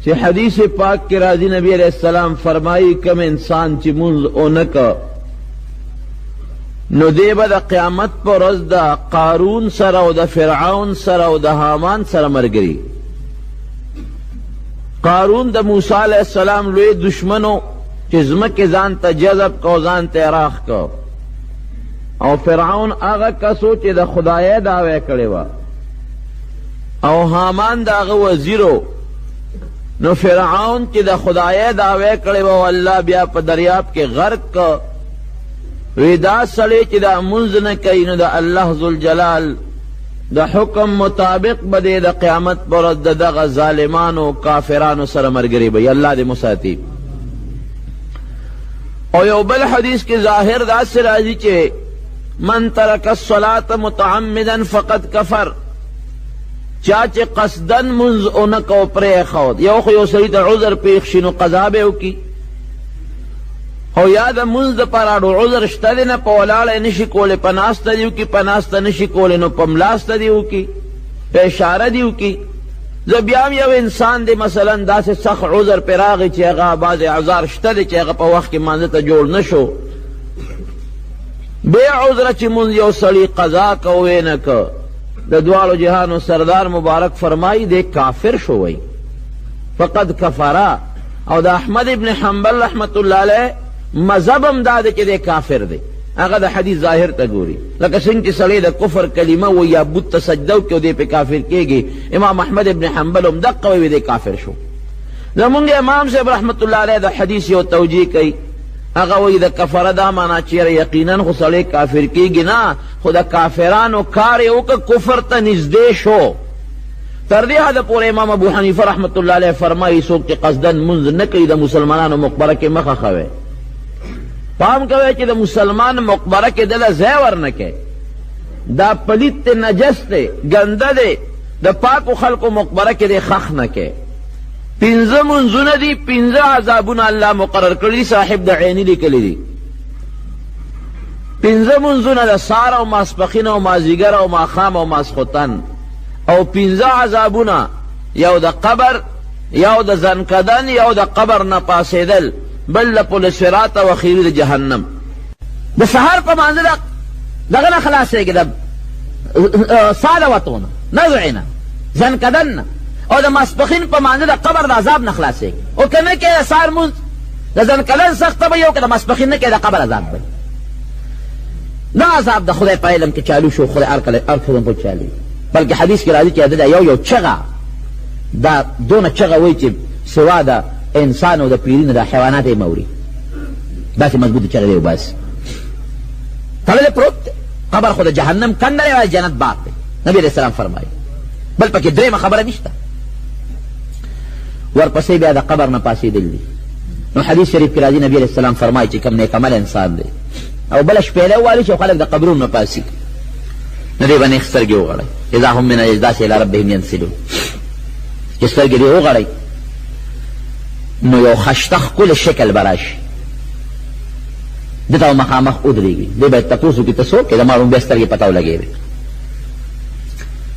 چې حدیث پاک کې راځي، نبی علیہ السلام فرمایي کوم انسان چې مونځ ونه کړ نو دی به د قیامت پر ورځ د قارون سره او د فرعون سره او د هامان سره ملګري. قارون د موسی علیه السلام لوی دشمن و چې ځمکې ځان ته جذب کړ او ځان ته یې راخ کړ، او فرعون هغه کس و چې د خدایۍ دعوه یې کړې وه، او هامان د هغه وزیر و. نو فرعون چې د خدایۍ دعوه یې کړې وه او الله بیا په دریاب کې غرق کړ، وی دا سړی چې دا مونځ نه کوي نو د الله ذوالجلال د حکم مطابق به دی د قیامت پر ورځ د دغه ظالمانو کافرانو سره ملګری به وي. الله دې مو ساتي. او یو بل حدیث کې ظاهر داسې راځي چې من ترک الصلاة متعمدا فقد کفر، چا چې قصدا مونځ ونه کو پرېښود، یو خو یو سړي ته عذر پېښ شي نو قضا به وکړي، او یا د مونځ دپاره اړو عذر شته دی نه، په ولاړه یې نشي کولی، په ناسته دې وکړي، په ناسته نشي کولی نو په ملاسته دې وکړي، په اشاره دې وکړي. زه بیا هم یو انسان دی مثلا داسې سخت عذر پرې راغی چې هغه بعضې اعذار شته دی چې هغه په وخت کې مانځه ته جوړ نه شو، بې عذره چې مونځ یو سړي قضا که ویې نه که، د دواړو جهانو سردار مبارک فرمایي دی کافر شو، وایي فقد کفره. او د احمد ابن حنبل رحمت الله علیه مذهب هم دا دی چې دی کافر دی. هغه د حدیث ظاهر ته ګوري، لکه څنګه چې سړی د کفر کلمه وایي یا بت ته سجده وکړي او دی پرې کافر کېږي، امام احمد ابن حنبل هم دقه وایي دی کافر شو. زمونږ امام صاحب رحمت الله علیه د حدیث یو توجیه کوي، هغه وایي د کفره دا معنا چې یاره یقینا خو سړی کافر کېږي نه، خو د کافرانو کار یې وکړ، کفر ته نږدې شو. تر دې حده پورې امام ابو حنیفه رحمت الله علیه فرمایي څوک چې قصدا لمونځ نه کوي د مسلمانانو مقبره کې مخه ښوی، پام کوئ چې د مسلمان مقبره کې دله ځای ورنه کوي، دا پلیت دی، نجس دی، ګنده دی، د پاکو خلکو مقبره کې دی ښخ نه کوي. پنځه مونځونه دي، پنځه عذابونه الله مقرر کړي، صاحب د عیني لیکلي دي. پنځه مونځونه د سهار او ماسپښین او مازیګر او ماښام او ماسخوتن، او پنځه عذابونه، یو د قبر، یو د ځنکدن، یو د قبر نه پاڅېدل، بل د پل صراط او اخیري د جهنم. د سهار په مانځه د دغه نه خلاصېږي، د ساه د وتو نه، نزعې نه، ځنکدن نه، او د ماسپښین په مانځه د قبر د عذاب نه خلاصېږي. او که نه کوې د سهار لمونځ د ځنکدن سخته به وي، او که د ماسپښین نه کوې د قبر عذاب به وي. دا عذاب د خدای په علم کې چالو شو، خدای هر کله هر څه په چالو. بلکې حدیث کې راځي چې د یو یو چغه دا دونه چغه وایي چې سوا د انسان او د پیري نه د حیوانات یې موري، داسې مضبوطې چغې دی وباسي. تړلی پروت دی قبر، خو د جهنم کنده دی او جنت باغ دی، نبي علیه السلام فرمایي. بل پکې درېیمه خبره نشته. ورپسې بیا د قبر نه پاڅېدل دي. نو حدیث شریف کې راځي نبي علیه السلام فرمایي چې کوم نیک عمل انسان دی او بله شپېلۍ ووالي چې خلک د قبرونو نه پاڅي، نو دی به نېغ سترګې وغړوي، اذا هم من الاجداث الی ربهم ینسلون، چې سترګې دې وغړوي نو یو خشته ښکلی شکل به راشي، ده ته به مخامخ ودرېږي، دی به تپوس وکړي ته څوک یې؟ زما ړومبی سترګې په تا ولګېدې،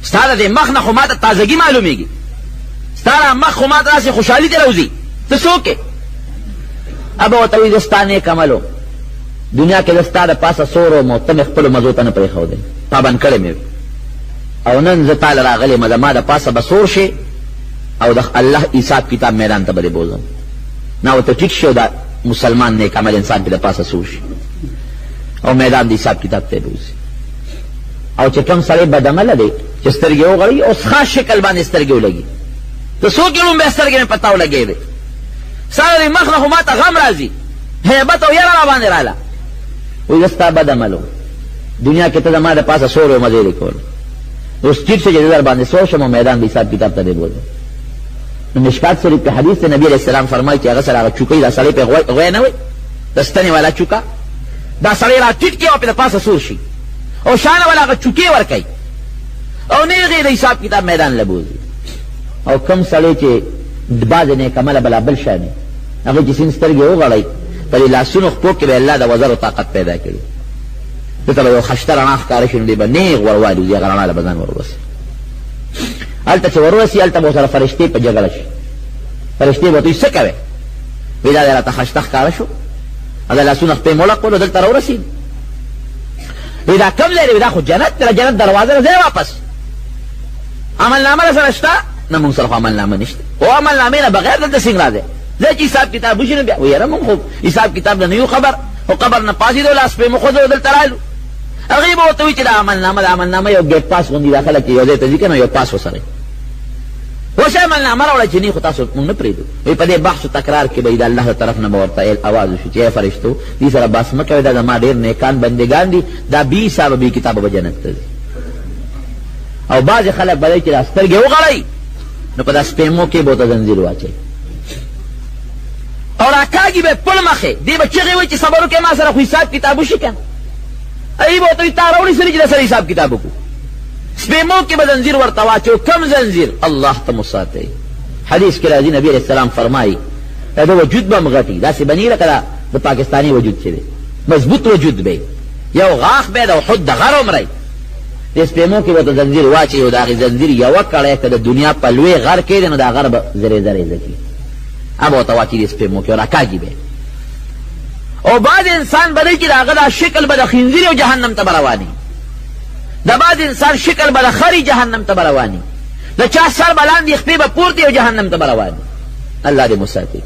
ستا د دې مخ نه خو ما ته تازګي معلومېږي، ستا دا مخ خو ما ته داسې خوشحالي ته راوځي، ته څوک یې؟ ابه ورته وایي زه ستا نیک عمل وم، دنیا کې زه ستا د پاسه سور وم او ته مې خپلو مزو ته نه پرېښودې، پابند کړی مې وې، او نن زه تا له راغلی یم، زما د پاسه به سور شې او د الله حساب کتاب میدان ته به دې بوځم. نه ورته ټیټ شي او دا مسلمان نیک عمل انسان پرې د پاسه سور شي او میدان د حساب کتاب ته یې بوځي. او چې کوم سړی بدعمله دی چې سترګې وغړوي او خاص شکل باندې سترګې ولګي، ته څوک یې؟ ړومبی سترګې مې په تا ولګېدې، ستا د دې مخ نه خو ما ته غم راځي، هیبت او یره راباندې راله. وایي زه ستا بد عمل وم، دنیا کې ته زما د پاسه سور او مزې دې کولې، اوس ټیټ شه چې زه در باندې سور شم او میدان د حساب کتاب ته دې بوځم. نو مشکات شریف کې حدیث دی، نبي علیه السلام فرمایي چې هغه سره هغه چوکۍ دا سړی پرې غوی نه وي، د ستنې والا چوکه، دا سړی را ټیټ کړي او پرې د پاسه سور شي او شانه والا هغه چوکې ورکوي او نېغ یې د حساب کتاب میدان له بوځي. او کوم سړی چې بعضې نیک عمله بلا بل شان وي، هغه چې سین سترګې وغړوي په دې لاسونو خپو کې به الله د وزرو طاقت پیدا کړي، ده ته به یو خشته رڼا ښکاره شي، نو دی به نېغ ور والوځي، هغه رڼا له به ځان ور ورسوي. هلته چې ور ورسي هلته به ورسره فرشتې په جګړه شي. فرشتې به ورته وایي څه کوې؟ وایي دا دی راته خشته ښکاره شو او دا لاسونه خپې مو ولګولو دلته راورسېدو. وایي دا کوم ځای دی؟ دا خو جنت دی، د جنت دروازه ده، ځای واپس. عملنامه در سره شته؟ نه مونږ سره خو عملنامه نشته. او عملنامې نه بغیر دلته څنګه راځی؟ ځای چې حساب کتاب وشي نو بیا. وایي یاره مونږ خو حساب کتاب نه نه یو خبر، خو قبر نه پاڅېدو، لاس پرې مو خوځو دلته رالو. هغې به ورته وایي چې دا عملنامه د عملنامه یو ګیټ پاس غوندي دا خلک چې یو ځای ته ځي که نه یو پاس ورسره وي. ورشه عملنامه راوړه چې نه خو تاسو مونږ نه پرېږدو. وایي په دې بحث و تکرار کې به یې د الله د طرف نه به ورته اواز وشي چې ای فرشتو دې سره بحث مه کوئ، دا زما ډېر نیکان بندګان دي، دا بې حسابه بې کتابه به جنت ته ځي. او بعضې خلک به دی چې دا سترګې وغړوي نو په دا سپېمو کې به ورته زنځیر واچوي او راکاږي به یې پړ مخې، دی به چغې وهي چې صبر وکړئ ما سره خو حساب کتاب وشي که نه. هغوی به ورته وایي تا راوړي څه دي چې در سره حساب کتاب وکړو. سپېمو کې به زنځیر ورته واچوي. کوم ځنځیر؟ الله ته مو ساتئ. حدیث کې راځي نبي علیه السلام فرمایي د ده وجود به هم غټ وي، داسې به نه وي لکه دا د پاکستاني وجود چې دی، مضبوط وجود به وي، یو غاښ به یې د احد د غر عمره وي. دې سپېمو کې به ورته ځنځیر واچوي او د هغې ځنځیر یوه کړی که د دنیا په لوی غر کې دی نو دا غر به زرېزه رېزه کړي. هغه به ورته واچوي دې سپېمو کې او راکاږي به یې. او بعض انسان به دی چې د هغه دا شکل به د خنزیر او جهنم ته به روان وي، د بعض انسان شکل به د خري جهنم ته به روان وي، د چا سر به لاندې خپې به پورته او جهنم ته به روان وي. الله دې مو ساتي.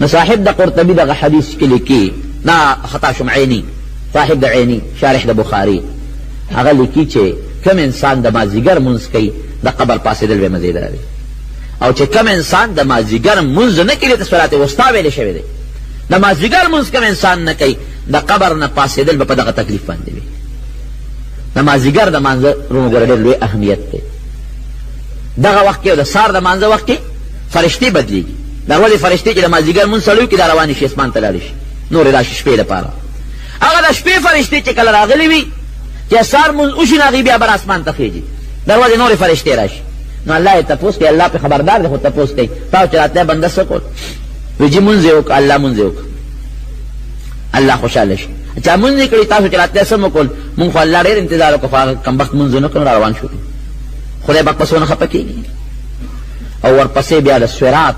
نو صاحب د قرطبي دغه حدیث کې لیکي، نه خطا شوم، عیني صاحب د عیني شارح د بخاري هغه لیکي چې کوم انسان د مازدیګر مونځ کوي د قبر پاڅېدل به مزېدار وي، او چې کوم انسان د مازدیګر مونځ نه کوي ته صلات وسطی ویل شوی دی، د مازدیګر مونځ کوم انسان نه کوي د قبر نه پاڅېدل به په دغه تکلیف باندې وي. د مازدیګر د مانځه وروڼو ګوره ډېر لوی اهمیت دی. دغه وخت کې او د سهار د مانځه وخت کې فرشتې بدلېږي. د ورځې فرشتې چې د مازدیګر مونځ سړی وکړي دا روانې شي اسمان ته لاړې شي، نورې راشي شپې لپاره. هغه د شپې فرشتې چې کله راغلې وي چې سهار مونځ وشي نو هغوی بیا بر اسمان ته خېژي، د ورځې نورې فرشتې راشي. نو الله یې تپوس کوي، الله پرې خبردار دی خو تپوس کوي، تاسو چې راتلی بنده څه کول؟ وایي جي مونځ یې وکړ. الله مونځ یې وکړ، الله خوشحاله شي. چا مونځ یې کړی، تاسو چې راتلی څه مو کول؟ مونږ خو الله ډېر انتظار وکړ خو هغه کمبخت مونځ ونه کړ را روان شو. خدای پاک په څونه خفه کېږي. او ورپسې بیا د صراط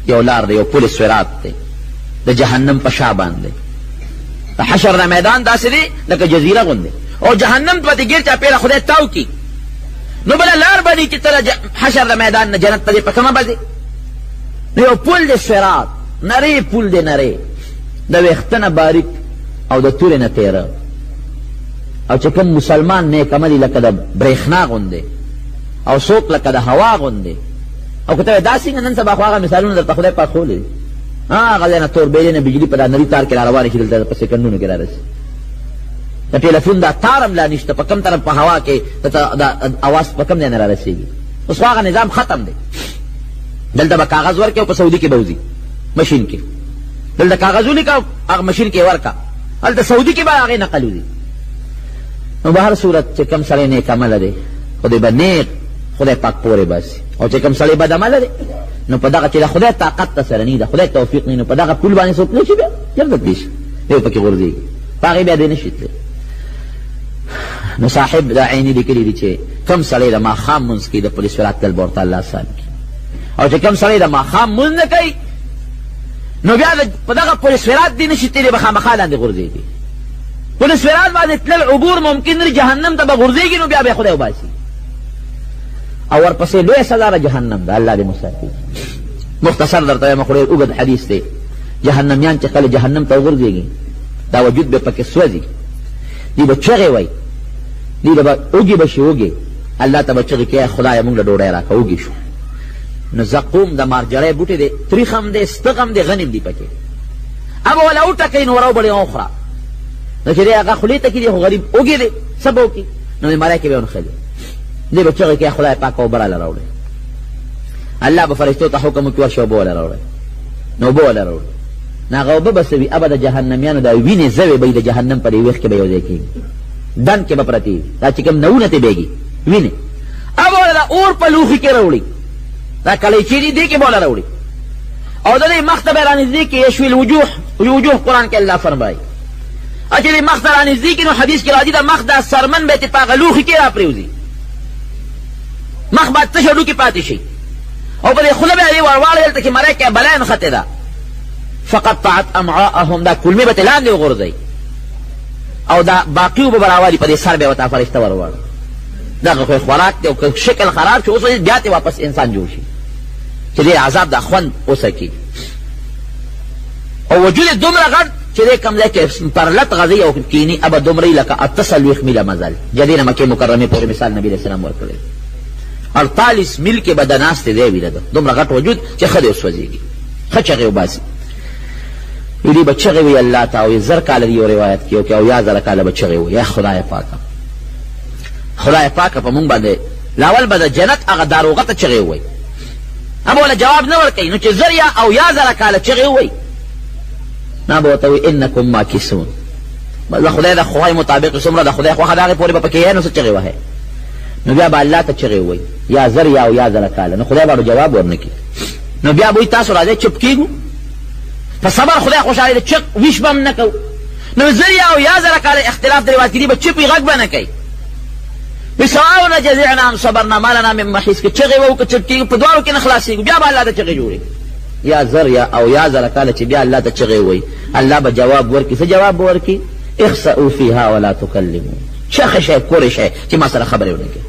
یو لار دی، یو پل صراط دی د جهنم په شا باندې. د حشر د میدان داسې دی لکه جزیره غوندې، او جهنم ته به ګیر چاپېره خدای تاو کړي، نو بله لار به نه چې ته د حشر د میدان نه جنت ته ځې په کومه به ځې؟ نو یو پل دی صراط، نری پل دی، نری د ویښته نه باریک او د تورې نه تیره، او چې کوم مسلمان نیک عملي لکه د برېښنا غوندې او څوک لکه د هوا غوندې. او که ته وایې دا څنګه، نن سبا خو هغه مثالونه درته خدای پاک ښوولي دي، هغه ځای نه تور بیلې نه بجلي په دا نري تار کې را روانې شي دلته په سیکنډونو کې رارسي. د ټیلیفون دا تار هم لا نشته، په کوم طرف په هوا کې دا اواز په کوم ځای نه رارسېږي. اوس خو هغه نظام ختم دی. دلته به کاغذ ورکړې او په سعودي کې به وځي مشین کې، دلته کاغذ ولیکه هغه مشین کې یې ورکړه، هلته سعودي کې به هغې نقل وځي. نو به هر صورت چې کوم سړی نیک عمله دی خدای به نیک خدای پاک پورې باسي، او چې کوم سړی بد عمله دی نو په دغه چې د خدای طاقت ته سره نه د خدای توفیق نه، نو په دغه پول باندې څوک نه شي بیا چېرته تللی شي، دی پکې غورځېږي، په هغې بیا دی نه شي تللی. نو صاحب د عیني لیکلي دي چې کوم سړی د ماښام مونځ کوي د پل صراط تلل به ورته الله اسان کړي، او چې کوم سړی د ماښام مونځ نه کوي نو بیا په دغه پل صراط دی نه شي تللی، به خامخا لاندې غورځېږي. پل صراط باندې تلل عبور ممکن نه، جهنم ته به غورځېږي، نو بیا به خدای وباسي. او ورپسې لویه سزا د جهنم ده، الله دې مو ساتي. مختصر درته وایم خو ډېر اوږد حدیث دی. جهنمیان چې کله جهنم ته وغورځېږي دا وجود به پکې سوځي، دوی به چغې وایي، دوی به وږي به شي، وږي الله ته به چغې کوي، خدایه موږ له ډوډۍ راکړه، وږي شو. نو زقوم د مارجړی بوټی دی، تریخ هم دی، ستغ هم دی، غنیم دی پکې، هغه به وله وټکوي نو وروبړي وخوره. نو چې دی هغه خولې ته کړي خو غریب وږی دی، څه به وکړي؟ نو د ملایکې به یې ونښلي، دی به چغې کوي، خدای پاکه اوبه راله راوړی. الله به فرشتو ته حکم وکړي ورشه اوبه وله راوړی. نو اوبه وله راوړي، نو هغه اوبه به څه وي؟ هغه به د جهنمیانو دا وینې زوې به وي، د جهنم په دې ویښ کې به یو ځای کېږي، ډنډ کې به پرتې وي، دا چې کوم نوونه ترې بهېږي وینې، هغه به وله د اور په لوښي کې راوړي، دا کړیچې دي دې کې به وله راوړي، او د دې مخ ته به یې رانږدې کړي، یشوي الوجوه، وجوه قرآن کې الله فرمایي، چې دې مخ ته رانږدې کړي، نو حدیث کې راځي د مخ دا څرمن به یې په هغه لوښي کې راپرېوځي، مخ به تش هډوکي پاتې شي، او په دې خوله به یې ورواړوي، دلته کې مرۍ کې بلا نښتې ده. فقطعت امعاءهم، دا کولمې به ترې لاندې وغورځوي او دا باقي اوبه به راوالي، په دې سر به یې ورته فرشته ورواړوي. دغه خو یې خوراک دی، او که شکل خراب شي اوس بیا ترې واپس انسان جوړ شي چې دې عذاب دا خوند وڅکي. او وجود یې دومره غټ چې دی کوم ځای کې پرلت غځوي او کیني، ابه دومره یې لکه 48 میله مزل، جدې نه مکې مکرمې پورې مثال نبي علیه السلام ورکړی. 48 میل کې به د ناستې ځای وي د ده، دومره غټ وجود چې ښه دی وسوځېږي، ښه چغې وباسي. وی دی به چغې وي الله ته، او 1000 کاله دی یو روایت کې او یا 1000 کاله به چغې وي، یا خدای پاکه، خدای پاکه په مونږ باندې لاول به د جنت هغه داروغه ته چغې ووایي، هغه به ورله جواب نه ورکوي. نو چې 1000 یا او یا 1000 کاله چغې ووایي، نو به ورته وایي انکم ماکثون، بس د خدای د خوښۍ مطابق څومره د خدای خوښه ده هغې پورې به پکې یې، نو څه چغې وهې؟ نو بیا به الله ته چغې ووایي یا 1000 یا او یا 1000 کاله، نو خدای به جواب ورنه کړي. نو بیا به وایي تاسو راځئ چپ کېږو، په صبر خدای خوشحاله دی، چپ ویش به هم نه کوو. نو 1000 یا او یا 1000 کاله اختلاف د روایت کې دی، به چپ وي غږ به نه کوي. وي سواء جزعنا ام صبرنا ما لنا من محیص، که چغې وهو که چپ کېږو په دواړو کې نه خلاصېږو، بیا به الله ته چغې جوړې. یا 1000 یا او یا 1000 کاله چې بیا الله ته چغې ووایي، الله به جواب ورکړي. څه جواب به ورکړي؟ اخسئو فیها ولا تکلمون، چخه شئ کورې شئ چې ما سره خبرې ونه کړي.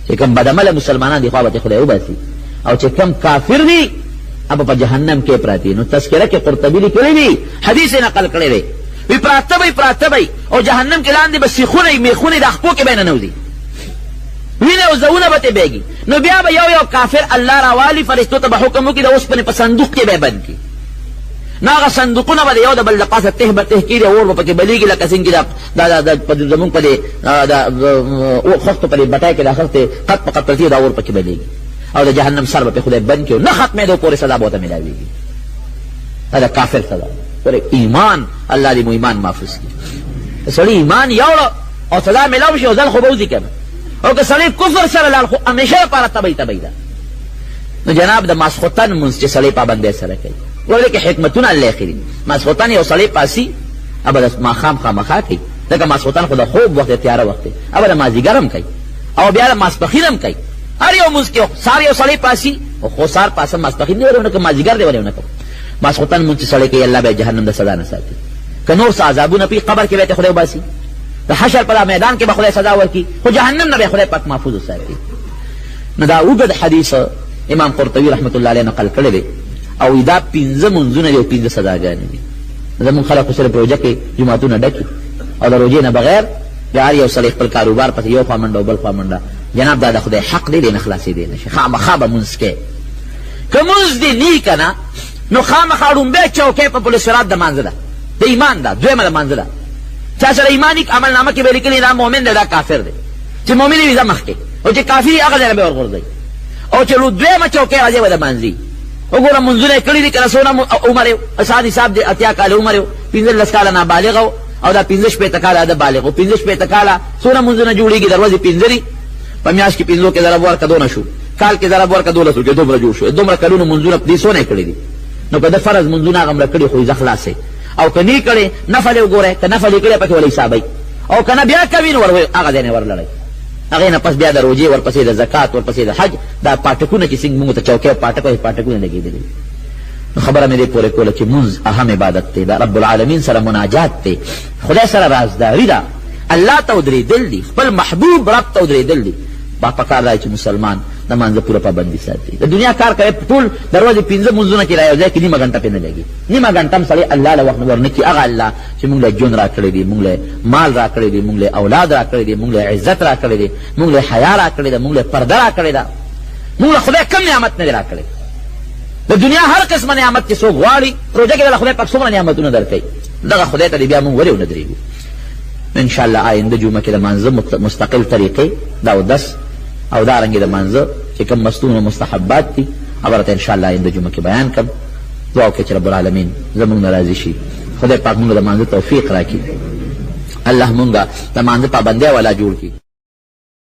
چې کوم بدعمله مسلمانان دي خوا به ترې خدای وباسي، او چې کوم کافر دي هغه په جهنم کې پراته دي. نو تذکره کې قرطبي لیکلی دي، حدیث یې نقل کړی دی، وي پراته به وي، پراته به وي، او جهنم کې لاندې به سیخونه وي، میخونه د خپو کې به یې ننوځي، وینه او زهونه به ترې بهېږي. نو بیا به یو یو کافر الله راوالي، فرشتو ته به حکم وکړي د اوسپنې په صندوق کې به یې بند کړي. نو هغه صندوقونه به د یو د بل د پاسه ته به ته کېږي، اور به پکې بلېږي، لکه څنګه دا دا دا زمونږ په دې دا خښتو په دې بټۍ کې دا خښتې قط په قط پرتې، دا اور پکې بلېږي، او د جهنم سر به پرې خدای بند کړي، او نه ختمېدو پورې سزا به ورته میلاوېږي. دا د کافر سزا. ګورئ ایمان، الله دې مو ایمان محفوظ کړي. سړي ایمان یوړه او سزا میلاو شي، او ځل خو به وځي که نه، او که سړی کفر سره لاړ خو همېشه لپاره تبعي تبعي ده. نو جناب د ماسخوتن مونځ چې سړی پابندۍ سره کوي، ګوره دې کې حکمتونه الله ایښي دي. ماسخوتن یو سړی پاسي، هغه د ماښام خامخا کوي، ځکه ماسخوتن خو د خوب وخت دی، تیاره وخت دی، هغه د مازدیګر هم کوي او بیا د ماسپښین هم کوي. هر یو مونځ کې سهار یو سړی پاسي، خو سهار پاسه ماسپښین دی ولې ونه کوم، مازدیګر دی ولې ونه کوم. ماسخوتن مونځ چې سړی کوي، الله به یې جهنم د سزا نه ساتي. که نور څه عذابونه پي قبر کې به یې خدای وباسي، د حشر په میدان کې به خدای سزا ورکړي، خو جهنم نه به خدای پاک محفوظ وساتي. نو دا اوږد حدیث امام قرطبي رحمت الله علیه نقل کړی دی، او دا 5 مونځونه دي او 5 سزاګانې دي. زموږ خلک خو صرف روژه کې جوماتونه ډکي، او د روژې نه بغیر بیا هر یو سړی خپل کاروبار پسې یو خوا منډه او بل خوا منډه. جناب دا د خدای حق دی، دی نه خلاصېدی نه شي، خامخا به مونځ کوې. که مونځ دې نه که نه، نو خامخا ړومبی چوکۍ په پل صراط د مانځه ده، د ایمان ده، دویمه د مانځه ده. چا سره ایمان وي، عمل نامه کې به لیکلي دا مؤمن دی دا کافر دی. چې مؤمن وي ځه مخکې، او چې کافر وي هغه ځای نه به ورغورځوي. او چې دویمه چوکۍ راځي به د مانځي. وګوره مونځونه یې کړي دي که نه، څونه عمر یې اسان حساب دی، 80 کاله عمر یې، 15 کاله نابالغه و، او دا 65 کاله د بالغ و. 65 کاله څونه مونځونه جوړېږي؟ د ورځې 5 دي، په میاشت کې 5 کې ضرب ورکړه دونه شو، کال کې ضرب ورکړه 12 کې دومره جوړ شو. دومره کلونو مونځونه دې څونه یې کړي دي؟ نو که د فرض مونځونه هغه مړه کړي خو یې ځه خلاص یې، او که نه یې کړې نفل یې وګوره، که نفل یې کړی پکې وله حسابوي، او که نه بیا کوي نو ور هغه ځای نه ورلړوي. هغې نه پس بیا د روژې، ورپسې د زکات، ورپسې د حج، دا پاټکونه چې څنګه موږ ته چوکۍ او پاټک وایي، پاټکونه لګېدلي دي. نو خبره مې دې پورې کوله چې مونځ اهم عبادت دی، د رب العالمین سره مناجات دی، خدای سره رازداري ده، الله ته ودرېدل دي، خپل محبوب رب ته ودرېدل دي. با پکار دی چې مسلمان د مانځه پوره پابندي ساتي. د دنیا کار کوي ټول د ورځې 5 مونځونه چې را یو ځای کې نیمه ګنټه پرې نه لګي، نیمه ګنټه هم سړی الله له وخت ورنه کړي. هغه الله چې موږ له ژوند راکړی دی، موږ له مال راکړی دی، موږ له اولاد راکړی دی، موږ له عزت راکړی دی، موږ له حیا راکړې ده، موږ له پرده راکړې ده، موږ له خدای کوم نعمت نه دی راکړی. د دنیا هر قسمه نعمت چې څوک غواړي، روژه کې به خدای پاک څومره نعمتونه درکوي، دغه خدای ته دې بیا موږ ولې ونه درېږو؟ ان شاء الله آینده جمعه کې د مانځه مستقل طریقې دا اودس او دا رنګې د مانځه چې کوم مستون او مستحبات دي هغه راته ان شاء الله آینده جمعه کې بیان کړم. دعا وکړئ چې رب العالمین زموږ نه راضي شي، خدای پاک موږ د مانځه توفیق راکړي، الله موږ د مانځه پابندۍ والا جوړ کړي.